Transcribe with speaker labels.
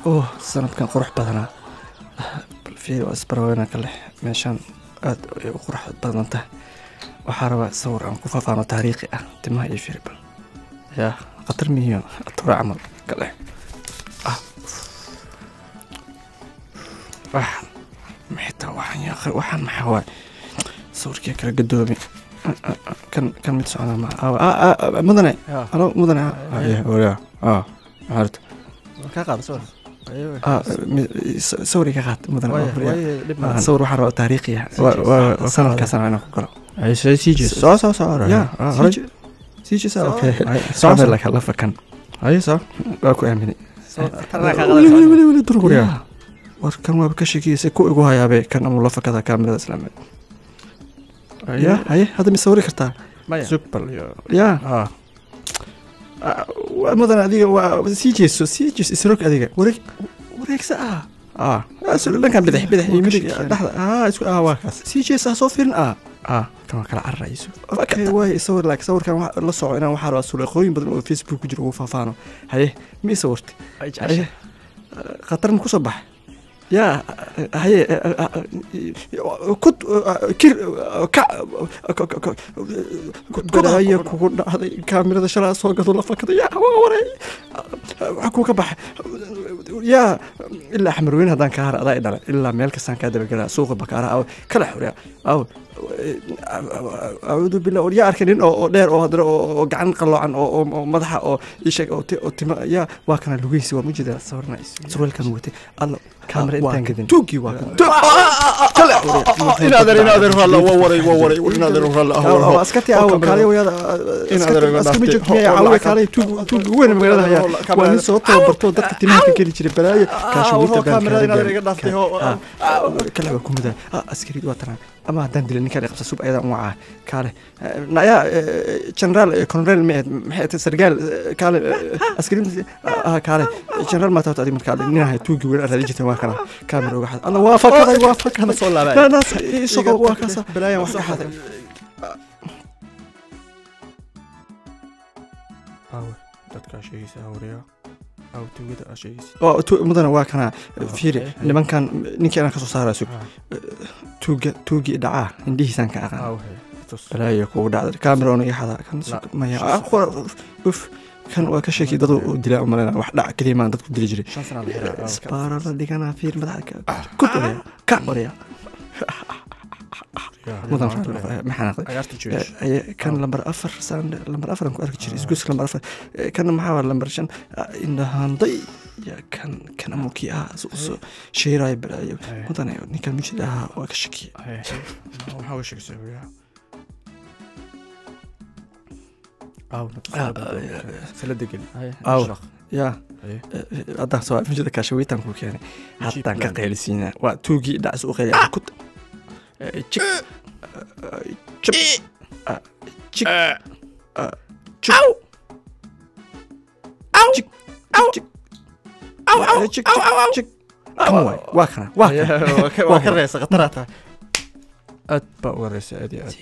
Speaker 1: Oh, sanadkan qurux badanaa. Bal fiiri, waa isbarweynaa kale. Meeshaan aad ay u qurux badan tahay. Waxaa rabaa sawir aan ku faafaano taariikhi ah. Timaha iyo fiiri bal. Yaa khatar mihiyo atura camal kale. Ah, ah, xitaa waxaan yaa waxaan maxaa waay? Sawirkii kala gadoomay. Kan mid socda ma mudane? Halo mudane, ah maxaa
Speaker 2: Ka qaado sawir.
Speaker 1: Sawir iga qaad mudane. Sawir waxaan rabaa taariikhi ah, sanadkaas inaan ku galo.
Speaker 2: Sii jees, soo soo soo.
Speaker 1: Ya, sii jees. Okay, soo la fakan.
Speaker 2: Haye, soo
Speaker 1: waa ku aaminay. Weli weli weli weli durgurya. War kan waaba ka sheekiyay ku igu hayaabe kan ama la fakada kaamirada islaameed. Ya, haye, hadda ma sawiri kartaa?
Speaker 2: Sug bal.
Speaker 1: Ya mudan, adiga waa sii jeeso, sii jeeso, isrog adiga, wareeg, wareegsa. Ah, dhankan bidix, bidix iyo midig, dhexda. Ah, isku ah, waa kaas. Sii jeesa, soo fiirin. Ah ah, kan waa kala cararayso. Okay, waay sawir, laakiin sawirkan la soco inaan waxaa rabaa suleeqooyin badan oo Facebook ku jiro ugu faafaano. Haye, ma ii sawirtay? Haye, khatar ma kusoo baxay? Yaa, haye, kud kir kac balaayo kugu dhacday. Kaamirada shalaa soo gado la fakada. Yaa, waa waray, waxa kuu ka baxay. Yaa, ilaa Xamarweyne haddaan kaa hara adaa i dhalay, ilaa meel kastaan kaa dabagelaa, suuqa Bakaaraha aw kala xuriya aw. Acuudu billah. Yaa arkay nin oo dheer oo haddana oo gacan qaloocan oo madaxa oo ii sheeg oo tima. Yaa, waa kana lugeysi, waa mujeeda surweelkan watay. Alla, kaamira intaan gadin tuugii waa kan.
Speaker 2: Inaadeer, inaadeer, ralla, waa waray, waa waray, inaadeer, ralla.
Speaker 1: Ah, askartii aawo, kaalay wayaada. Askar ma joogto miyaa? Caawiya, kaalay. Tuug, tuug weyn magaalada hayaa waa nin soo tababarto dadka timaha ka geli jiray. Balaayo kaashuwiinta baan kale waa ku mudaa. Askarid waa tanaa ama haddaan dilay ninkaan qabsa sub ayadan wacaa. Kaale nayaa, generaal, colonel ma maxay tahay, sargaal, kaale askarin, kaale generaal ma tahay adiga? Markaa nin ahay tuugi weyn raadi jirtay waa kana. Kaamera uga xad. Alla, waa fakaday, waa fakaday.
Speaker 2: Soo laabay
Speaker 1: naas isagoo waa kaasa
Speaker 2: balaayan wax
Speaker 1: ka xaday.
Speaker 2: Aawe dadkaa sheegaysa hawriyaa? Aawe tuugada aa sheegaysa?
Speaker 1: Mudana, waa kana, fiiri nimankan. Ninkii anaan kasoo saaraa sug. Tuuga, tuugii dhacaa indhihiisaan ka aqaan. Balaayo kugu dhacda, kaamera oona iga xadaa kan sug. Maya, uf, kan waa ka sheekay dad u dilaa umalena. Wax dhac keliya maan dadku dili jiray. Isbaara la dhiganaa, fiir madaxa ku oraya, ka oraya mudan. Ma xanaaqday? Kan lambar 4 saan, lambar 4 aan ku arki jiray isgoyska lambar 4. Kana maxaa waa? Lambar 5 indhahanday. Ya, kan kan amukii ah soo sheeraay. Balaayo mudane, ninkan mujid ahaa waa ka shakiyay.
Speaker 2: Maxaa uga sheegisay?
Speaker 1: Ya, haddaan soo mujida kaashawiitaan ku keenay, haddaan ka qaylisiinaa. Waa tuugii dhacs u qayliya. Ku jig jib jig jig jig jig jig jig. Kan waay, waa kana, waa
Speaker 2: kana, waa ka reesa. Khataraata aad baa uga reesa, aad iyo aad.